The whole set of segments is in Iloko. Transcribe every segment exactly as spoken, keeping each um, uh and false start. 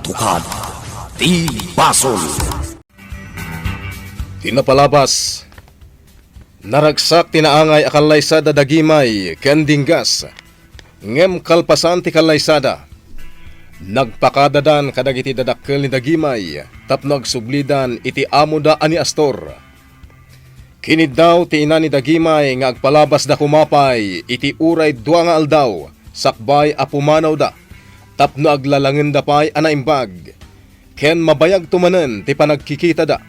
Tukad ti basol. Ti napalabas, naragsak ti naangay a kallaysada da Gimay ken Dinggas. Ngem kalpasan ti kallaysada, nagpakadadan kadagiti dadakkel ni da Gimay tapno agsublidan iti amoda a ni Astor. Kiniddaw ti ina ni da Gimay nga agpalabasda koma pay iti uray dua nga aldaw sakbay a pumanawda tapno aglalangenda pay a naimbag. Ken mabayagto manen ti panagkikitada.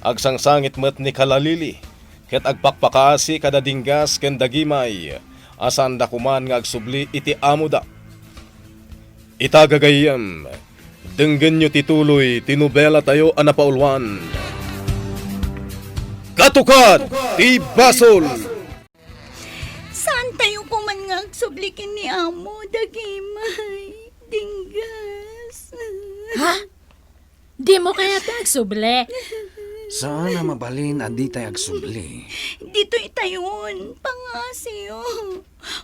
Agsangsangit met ni Kalalili ket agpakpakaasi kada Dinggas ken da Gimay a saanda koman nga agsubli iti amoda. Ita gagayyem, denggenyo ti tuloy ti nobelatayo a napauluan, Katukad ti Basol! Saantayo koman nga agsubli ken ni Amo, da Gimay, Dinggas. Ha? Dimo kayat nga agsubli? Saan a mabalin a ditay agsubli. Ditoy tayon, pangngasiyo.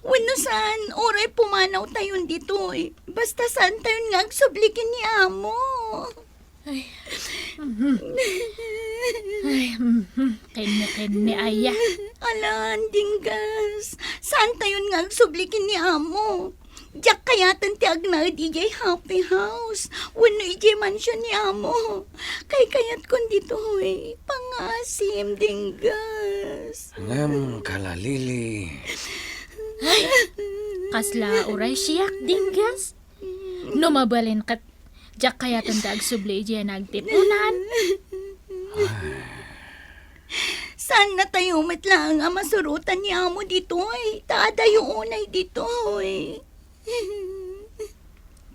Wenno saan, uray pumanaw tayon ditoy. Basta saan tayon nga agsubli ken ni Amo. Ay. Mhm. Ay, mhm. Kenne, kenne, aya. Alan, Dinggas. Saan tayon nga agsubli ken ni Amo? Diak kayaten ti agnaed idiay happy house wenno idiay mansion ni Amo. Kaykayatkon ditoy. Pangngaasim, Dinggas. Ngem, Kalalili. Ay, kasla uray siak, Dinggas. No mabalin ket, diak kayaten ti agsubli idiay nagtipunan. Saannatayo met laeng a masurotan ni Amo ditoy, ta adayo unay ditoy.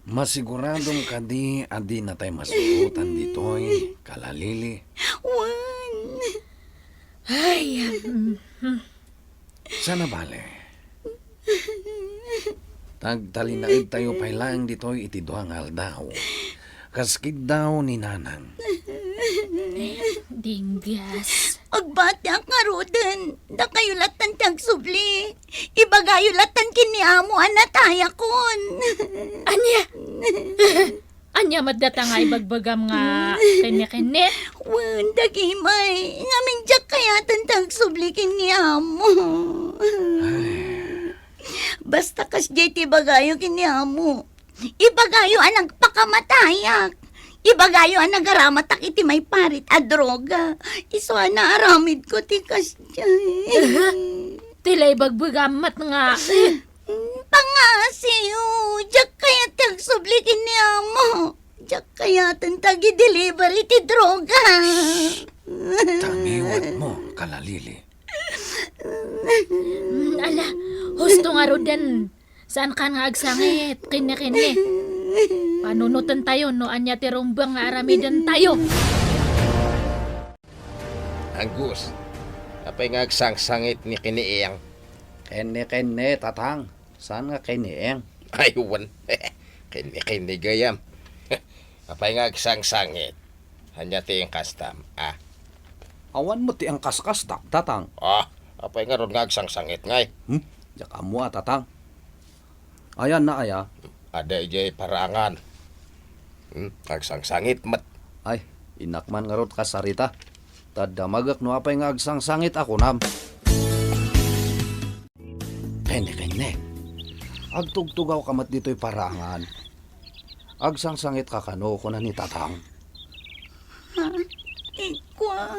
Masiguradom kadi a dinatay masurotan ditoy, Kalalili? Wen. Ay, mm, mm. Saan a bale. Tagtalinaedtayo pay laeng ditoy iti dua nga aldaw. Kas kiddaw ni Nanang. Dinggas. Agbatiak ngaruden. Dakayo lattan ti agsubli. Ibagayo lattan ken ni Amo a natayakon. Ania? Ania met data nga ibagbagam nga kenne-kenne? Wen, da Gimay, ngamin diak kayaten ti agsubli ken ni Amo. Basta kasdiay ti ibagayo ken ni Amo. Ibagayo a nagpakamatayak. Ibagayo a nagaramatak iti maiparit a droga. Isu a naaramidko ti kasdiay. Aha. Ti la ibagbagam met nga. Mm, pangngasiyo, diak kayat ti agsubli ken ni Amo. Diak kayaten ti agi-deliver iti droga. Tamiwatmo, Kalalili. Mm, ala, husto ngaruden. Saankan nga agsangit, kenne-kenne. Panunotentayo no ania ti rumbeng nga aramidentayo. Angus, apay nga agsangsangit ni Kinieng? Kenne-kenne, Tatang. Saan nga Kinieng? Ay, wen. Kenne-kenne gayam. Apay nga agsangsangit? Ania ti inkastam, a? Awan met ti inkaskastak, Tatang. A, apay ngarud nga agsangsangit ngay? Hmm? Diak ammo a, Tatang. Ayanna aya? Adda idiay paraangan. Hmm, agsangsangit met. Ay, innak man ngarud kasarita. Ta damagek no apay nga agsangsangit a kunam. Kenne, kenne. Agtugtugawka met ditoy paraangan. Agsangsangitka kano, kuna ni Tatang. Ha? Ikwa.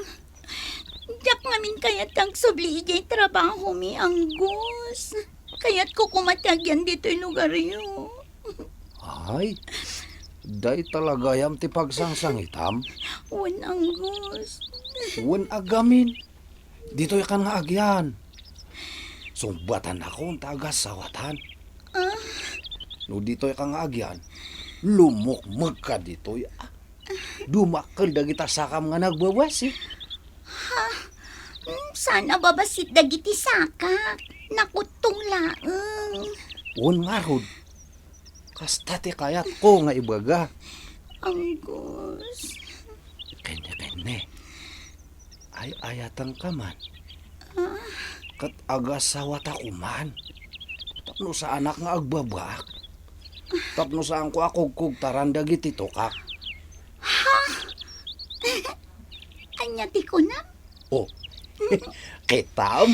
Diak ngamin kayat ti agsubli idiay trabahomi, Angus. Kayatko koma ti agyan ditoy lugaryo. Ay, dayta la gayam ti pagsangsangitam? Wen, Angus. Wen a gamin. Ditoykan nga agyan. Sungbatannakon ta agasawatan. Ah. No ditoyka nga agyan, lumukmegka ditoy, a. Dumakkel dagita sakam nga nagbabasit. Ha? Hmm, saan a babasit dagiti sakak? Nakuttong laeng. Wen ngarud, kasta ti kayatko nga ibaga. Angus. Kenne, kenne. Ay-ayatanka man. Ah. Ket agasawatako man. Tapno saanak nga agbabaak. tapno saanko a kugkugtaran dagiti tukak. Ha? Ania ti kunam? Oh, kitam,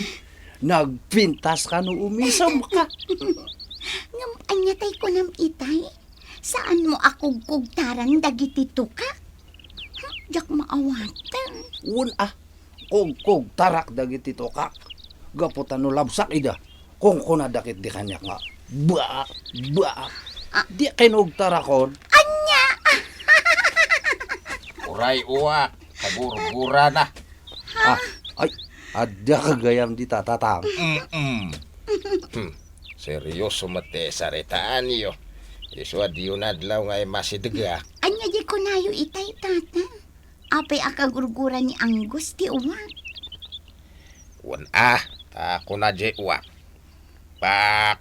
nagpintas ka no umisemka. Ngem ania tay kunam itay? Saanmo a kugkugtaran dagiti tukak? Hmm, diak maawaten. Wen a, kugkugtarak dagiti tukak. Gapu ta no labsak ida, kunkunada ketdi kaniak nga, "Baak! Baak!" Ah. Di kinugtarakon. Ania? Uray uwak, kagurgurana. Ah, ay, adda ka gayam dita, tatang. Mm-mm. Hmm. Serioso met ti saritaanyo. Isu a diyo nadlaw nga immasidegak. Ania di kunayo itay, tata? Apay a kagurgura ni Angus ti uwak? Wen a, ta kuna di uwak, "Baak!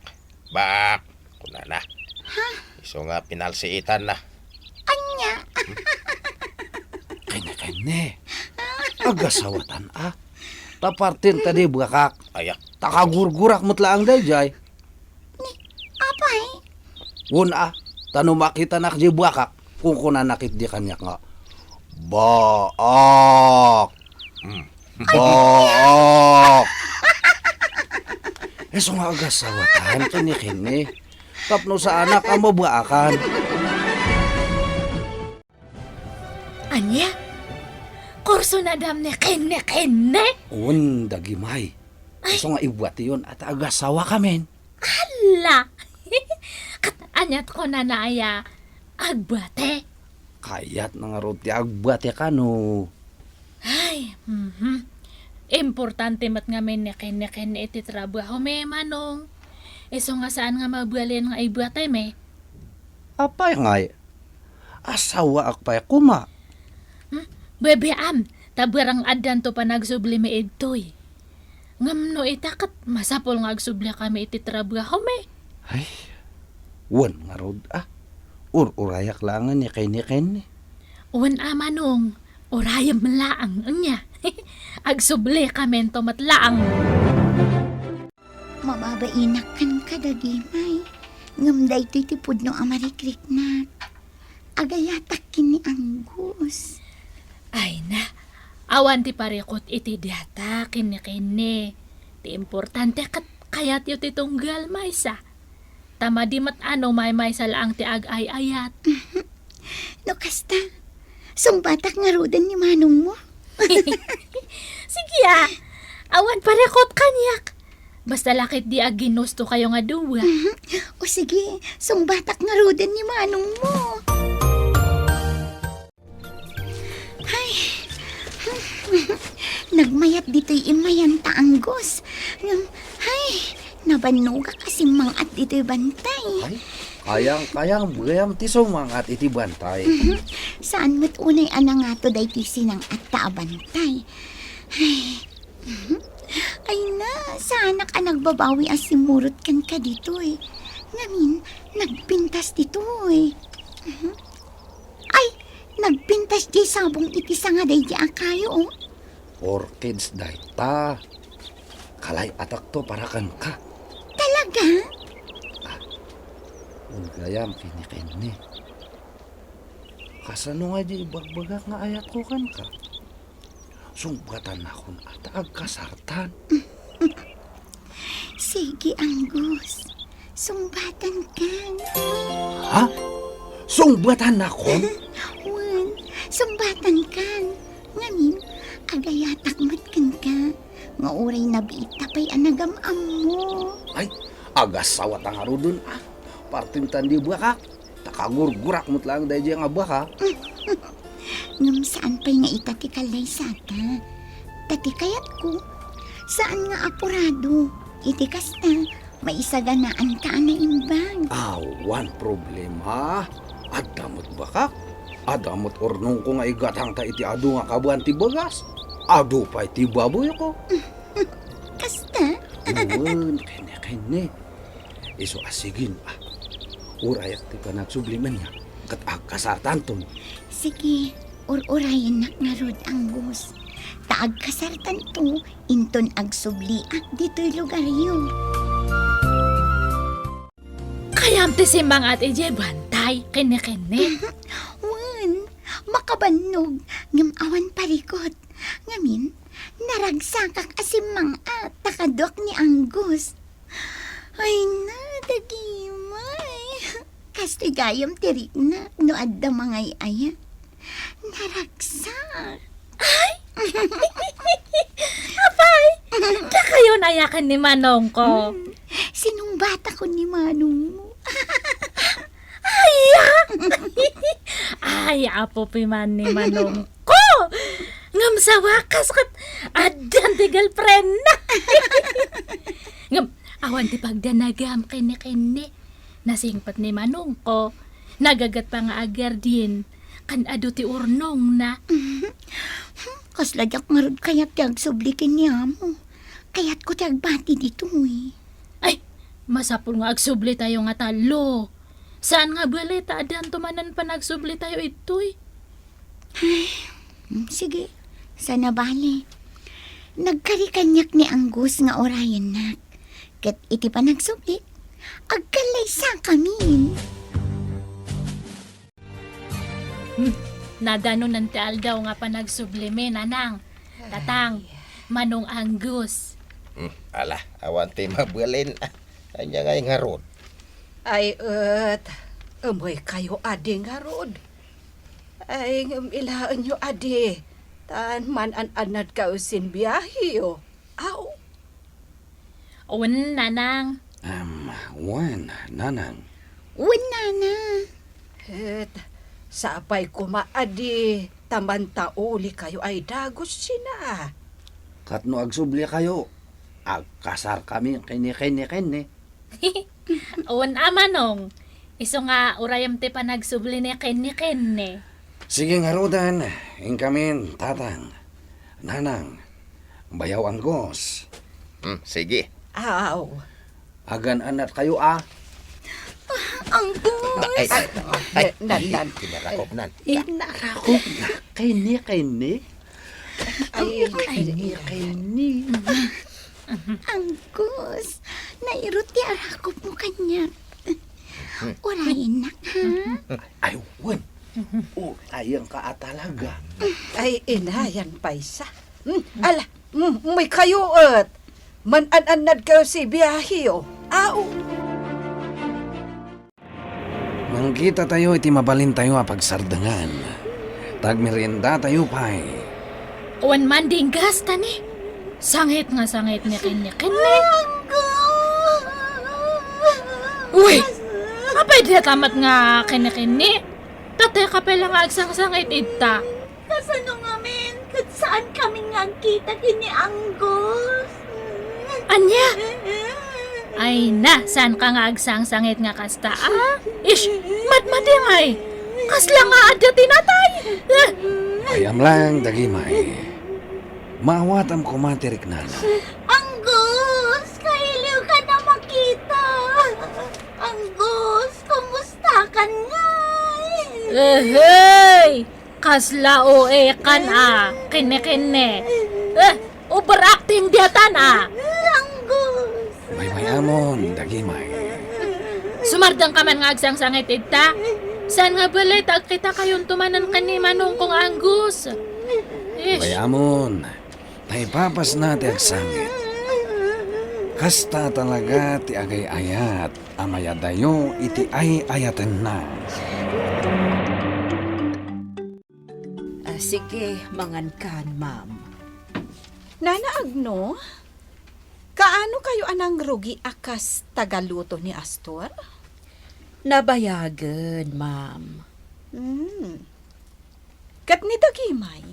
Baak!" kunana. Ha? Isu nga pinalsiitanna. Ania? Kenne, kenne. Agasawatan a. Ta partin ta di bakak. Ayak. Ta kagurgurak met laeng daydiay. Ni, apay? Wen a, ta no makitanak di bakak, kunkunana ketdi kaniak nga, "Baak! Hmm. Baak!" Isu nga agasawatan, kenne, kenne. Tapno saanak a mabaakan. Ania? Kursunadam ni kenne, kenne? Wen, dagimay. Ay. Isu nga ibuatiyon a ta agasawakamin. Ala! Ket aniat kunana aya agbati? Kayatna ngarud ti agbati kano. Ay, mhm. Importante met ngamin ni kenne, kenne iti trabahomi, Manong. Isu nga saan nga mabalin nga ibuatimi. Apay ngay? Asawaak pay koma. Hmm? Bebe-am, ta barang addanto panagsublimi idtoy. Ngem no ita ket masapul nga agsublika kami iti trabahomi. Ay, wen ngarud a. Ur-urayak laengen ni kenne, kenne. Wen a, Manong, urayem laeng ania. Agsubli kamento met laeng. Mababainak kenka, dagimay. Ngem daytoy ti pudno a marikriknak. Agayatak ken ni Angus. Ay na, awan ti parikut iti data ken ni kenne. Ti importante ket kayatyo ti tunggal maysa. Ta madi met a no maymaysa laeng ti agay-ayat. No kasta, sungbatak ngaruden ni manongmo. Sige a, awan parikut kaniak. Basta la ket di agginusto kayo nga dua. Mhm. O sige, sungbatak ngaruden ni manongmo. Ay, nagmayat ditoy imayan ta, Angus. Ngem, ay, nabannogak a simmang-at ditoy bantay. Ay, kayang-kayang gayam ti sumang-at iti bantay. Mhm. Saan met unay a nangato daytoy sinang-atta a bantay. Ay, mhm. Ay na, saanak a nagbabawi a simmurot kenka ditoy. Ngamin, nagpintas ditoy. Mhm. Ay, nagpintas diay sabong iti sanga daydi a kayo, oh. Orchids dayta. Kalay-atakto para kenka. Talaga? Ah, wen gayam kenne, kenne. Kasano nga di ibagbagak nga ayatko kenka? Sungbatannakon a ta agkasartan. Sige, Angus. Sungbatankan. Ha? Sungbatannakon? Wen, sungbatankan. Ngamin, agayatak met kenka. Nga uray nabiitta pay a nagam-ammo. Ay, agasawata ngaruden a. Partim tan di bakak. Ta kagurgurak met laeng daydiay nga baka. Ngem saan pay nga ita ti kallaysata. Ta ti kayatko, saan nga apurado. Iti kasta, maisaganaanka a naimbag. Awan problema. Adda met bakak. Adda met urnongko nga igatangta iti adu nga kabuan ti bagas. Adu pay ti baboyko. Kasta? Wen, kenne, kenne. Isu a sigin a. Urayak ti panagsublimenyo ket agkasartanton. Sige, ur-urayennak ngarud, Angus. Ta agkasartanto inton agsubliak ditoy lugaryo. Kaya Ti simmang-at idiay bantay, kenne-kenne. Wen, makabannog, ngem awan parikut. Ngamin, naragsakak a simmang-at ta kaduak ni Angus. Ay na, dagimay. Kastoy gayam ti riknak no adda mangay-ayat. Naragsak. Ay! Apay! Dakayo nayakan ni manongko. Hmm. Sinungbatakon ni manongmo. Ay, ah! Ay, apo piman ni manongko. Ngem sawakas ket addan ti girlfriendna. Ngem awan ti pagdanagam kenne-kenne. Nasingpet ni manongko, nagaget pa nga agyardin, kan adu ti urnongna. Kasla diak ngarud kayat ti agsubli ken ni amo. Kayatko ti agbati ditoy. Ay, masapul nga agsublitayo nga tallo. Saan nga bale ta addanto manen panagsublitayo idtoy? Ay, mm, sige. Saan a bale. Nagkari kaniak ni Angus nga urayennak. Ket iti panagsubli, agkallaysakamin. Hmm, nadanonan ti aldaw nga panagsublimi, Nanang. Tatang, Manong Angus. Hmm, ala, awan ti mabalin. Ania ngay ngarud? Ay, et, umuykayo adi ngarud. Ay, ngem ilaenyo adi, tan man-an-annadkayo sin biaheyo. Aw. Wen, Nanang. Am, wen, Nanang. Wen, Nana. Et, sapay koma adi, ta mantaulikayo ay dagus sina. Ket no agsublikayo, agkasarkami kenne, kenne, kenne. Wen a, Manong, isu nga urayem ti panagsubli ni kenne, kenne. Sige ngaruden, inkamin, Tatang, Nanang, bayaw Angus. Hmm, sige. Aw. Agan-anatkayo a. Angus! Ay, ay, ay, Nan, nan. Kinarakop nan. Kinarakop na. Kenne, kenne. Ay, kenne, kenne. Angus, nairut ti arakopmo kaniak. Urayennak, ha? Ay, wen. Urayenka a talaga. Ay, inayan paysa. Hmm, ala, hmm, umuykayo et. Man-an-annadkayo si biaheyo. Aw. Mangkitatayo iti mabalintayo a pagsardengan. Tagmeriendatayo pay. Wen man dinggas, tani. Sangit nga sangit ni kenne, kenne. Uy! Apay di tamat nga kenne, kenne? Tatay ka pala nga agsangsangit ita. Kasano ngamin? Ket saan kami nga agkita ken ni Angus. Ania? Ay na, saan ka nga agsangsangit nga kasta, a? Ish, madmadi ngay. Kasla nga adda ti natay. Ah! Ay, amlang, dagimay. Maawatam koma ti riknana. Angus, kailiw ka na makita. Angus, kumusta ka ngay? Ehey! Kasla O A kan a, kenne-kenne. Eh, overacting diatan a. Angus! Maymayamon, dagimay. Sumardeng ka man nga agsangsangit ita. Saan nga balay ta agkita kayonto manen ken ni Manong kong Angus? Ish. Mayamon. Ta ipapasna ti agsangit. Kasta talaga ti agay-ayat a mayadayo iti ay-ayatenna. Ah, sige, mangankan, ma'am. Nana Agno, kaano kayo a nangrugi a kas tagaluto ni Astor? Nabayagen, ma'am. Hmm. Ket ni Dagimay,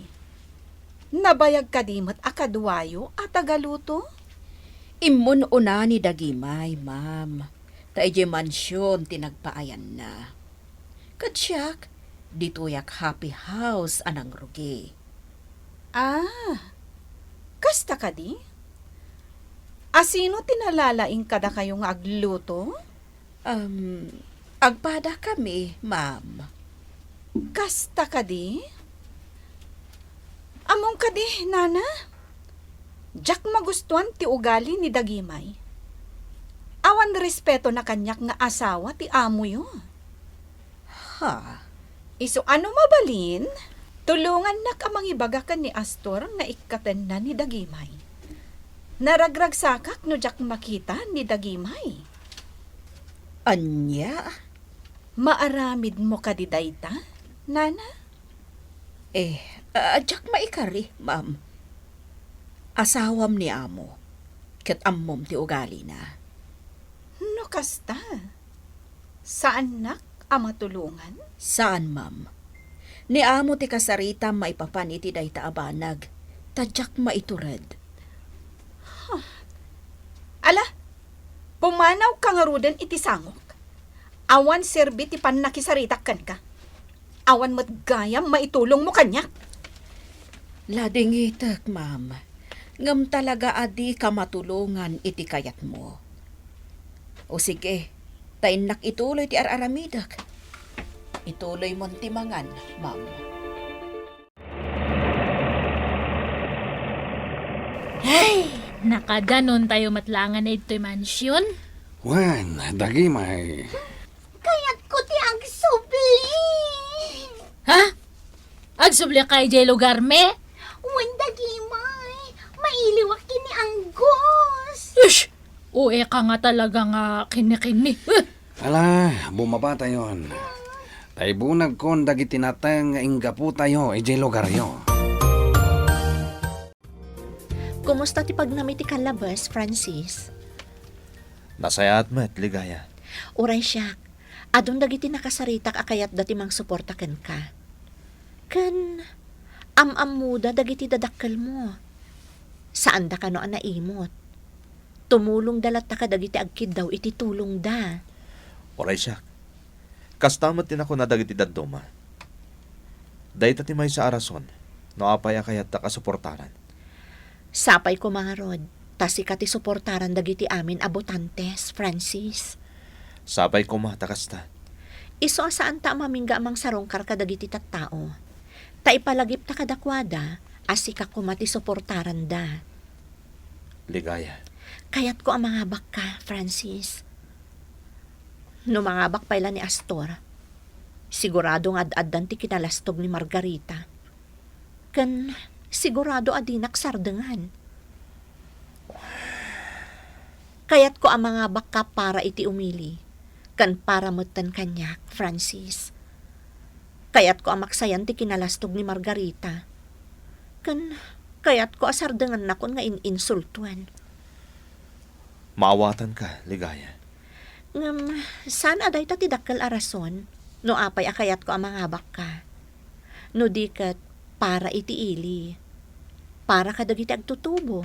nabayag kadi met a kaduayo a tagaluto? Immun-una ni Dagimay, ma'am, ta idiay mansion ti nagpaayanna. Ket siak, ditoyak happy house a nangrugi. Ah, kasta kadi? A sino ti nalalaing kadakayo nga agluto? Um, agpadakami, ma'am. Kasta kadi? Ammom kadi, nana? Diak magustuan ti ugali ni Dagimay. Awan respetona kaniak nga asawa ti amoyo. Ha? Isu a no mabalin, tulongannak a mangibaga ken ni Astor nga ikkatenna ni Dagimay. Naragragsakak no diak makita ni Dagimay. Ania? Maaramidmo kadi dayta, nana? Eh, a-, diak maikari, ma'am. Asawam ni amo, ket ammom ti ugalina. No kasta, saannak a matulongan? Saan, ma'am. Ni amo ti kasaritam maipapan iti dayta a banag, ta diak maitured. Huh. Ala, pumanawka ngaruden iti sangok. Awan serbi ti pannakisaritak kenka. Awan met gayam maitulongmo kaniak. Ladingitek, ma'am. Ngem talaga a dika matulongan iti kayatmo. O sige, ta innak ituloy ti ar-aramidek. Ituloymon ti mangan, ma'am. Ay, nakadanontayo met laengen ditoy mansion. Wen, Dagimay. Kayatko ti agsubli. Ha? Agsublika idiay lugarmi? Wen, Dagimay. Mailiwak ken ni Angus. Ish! Uy, ka nga talaga nga kinni-kinni. Eh! Ala, bumabatayon. Ta ibunagkon dagiti nateng nga inggaputayo idiay lugaryo. Kumusta ti pagnam iti kallabes, Francis? Nasayaat met, Ligaya. Uray siak, adun dagiti nakasaritak a kayatda ti mangsuporta kenka. Ken am-ammoda dagiti dadakkelmo. Saanda kano a naimot. Tumulongda latta kadagiti agkiddaw iti tulongda. Uray siak. Kasta met ti nakuna dagiti dadduma. Dayta ti maysa a rason no apay a kayattak a suportaran. Sapay koma ngarud, ta sika ti suportaran dagiti amin a botantes, Francis. Sapay koma ta kasta. Isu a saanta a mamingga a mangsarungkar kadagiti tattao. Ta ipalagipta kadakuada a sika koma ti suportaranda. Ligaya. Kayatko a mangabakka, Francis. No mangabak pay la ni Astor, sigurado nga ad-addan ti kinalastog ni Margarita. Ken sigurado a dinak sardengan. Kayatko a mangabakka para iti Umili, ken para metten kaniak, Francis. Kayatko a maksayan ti kinalastog ni Margarita. Ken kayatko a sardengannakon nga in-insultoen. Maawatanka, Ligaya. Ngem, saan a dayta ti dakkel a rason no apay a kayatko a mangabakka. No di ket para iti ili. Para kadagiti agtutubo.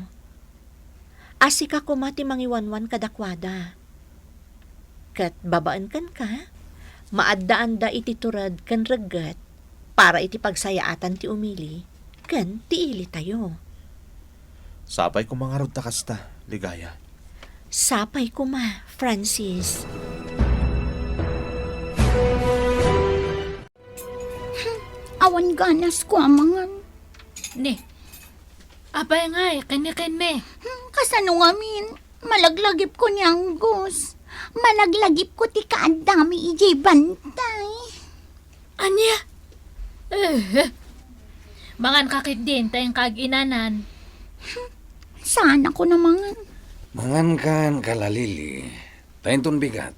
A sika koma ti mangiwanwan kadakuada. Ket babaen kenka, maaddaanda iti tured ken regget para iti pagsayaatan ti Umili ken ti ilitayo. Sapay koma ngarud ta kasta, Ligaya. Sapay koma, Francis. Hmm, awan ganasko a mangan. Ni, apay ngay, kinni-kinni. Hmm, kasano ngamin? Malaglagipko ni Angus. Malaglagipko ti kaaddami idiay bantay. Ania? Eh, mangan ka ketdin, ta inka ag-inanan. Saanakon a mangan. Mangan kan, Kalalili. Ta inton bigat,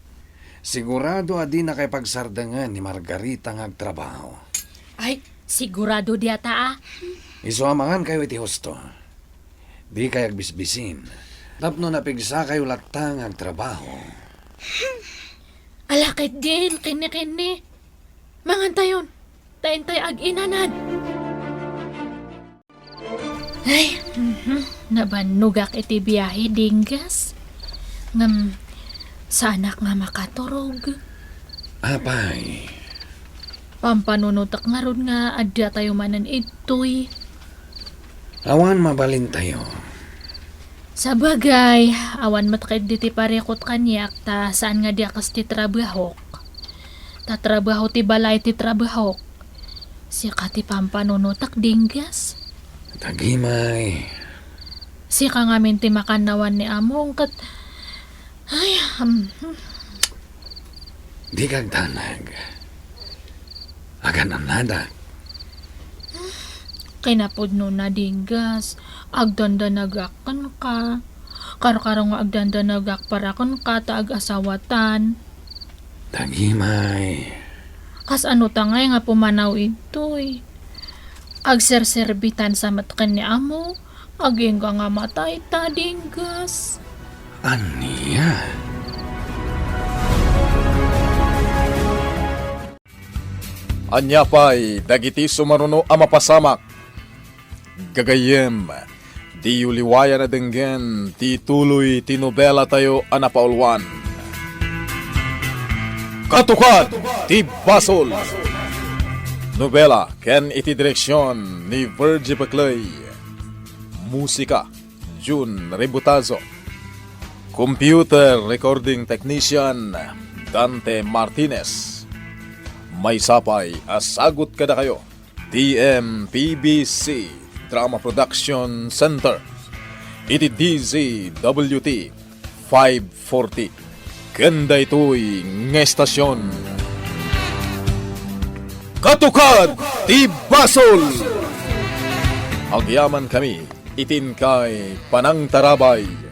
sigurado a dinakay pagsardengen ni Margarita nga agtrabaho. Ay, sigurado diata a. Isu a mangan kayo iti husto. Dikay agbisbisin. Tapno napigsa kayo latta nga agtrabaho. Ala ketdin, kinni-kinni. Mangantayon, ta intay ag-inanan. Ay, mhm, nabannogak iti biahe, Dinggas. Ngem, saanak nga makaturog. Apay? Pampanunotek ngarud nga adda tayo manen idtoy. Awan mabalintayo. Sabagay, awan met ketdi ti parikut kaniak ta saan nga diak kas ti trabahok. Ta trabaho ti balay ti trabahok. Sika ti pampanunotak, Dinggas. Dagimay. Sika ngamin ti makannawan ni Among ket, ay, Hmm. Dika agdanag. Agan-annadak. Kinapudnona, Dinggas, agdandanagak kenka. Karkaro nga agdandanagak para kenka ta agasawatan. Dagimay. Kasano ta ngay nga pumanaw idtoy? Agserserbitan sa met ken ni amo, agingga nga matay ta, Dinggas. Ania? Ania pay dagiti sumaruno a mapasamak? Gagayyem, diyo liwayan a denggen ti tuloy ti nobelatayo a napauluan. Katukad ti Basol! Nobela ken iti direksion ni Virgie Peclay. Musika, Jun Rebutazo. Computer recording technician, Dante Martinez. Maysa pay a sagut kadakayo, D M P B C Drama Production Center, iti D Z W T five forty. Ken daytoy nga estasion, Katukad ti Basol! Agyamankami iti inkay panangtarabay.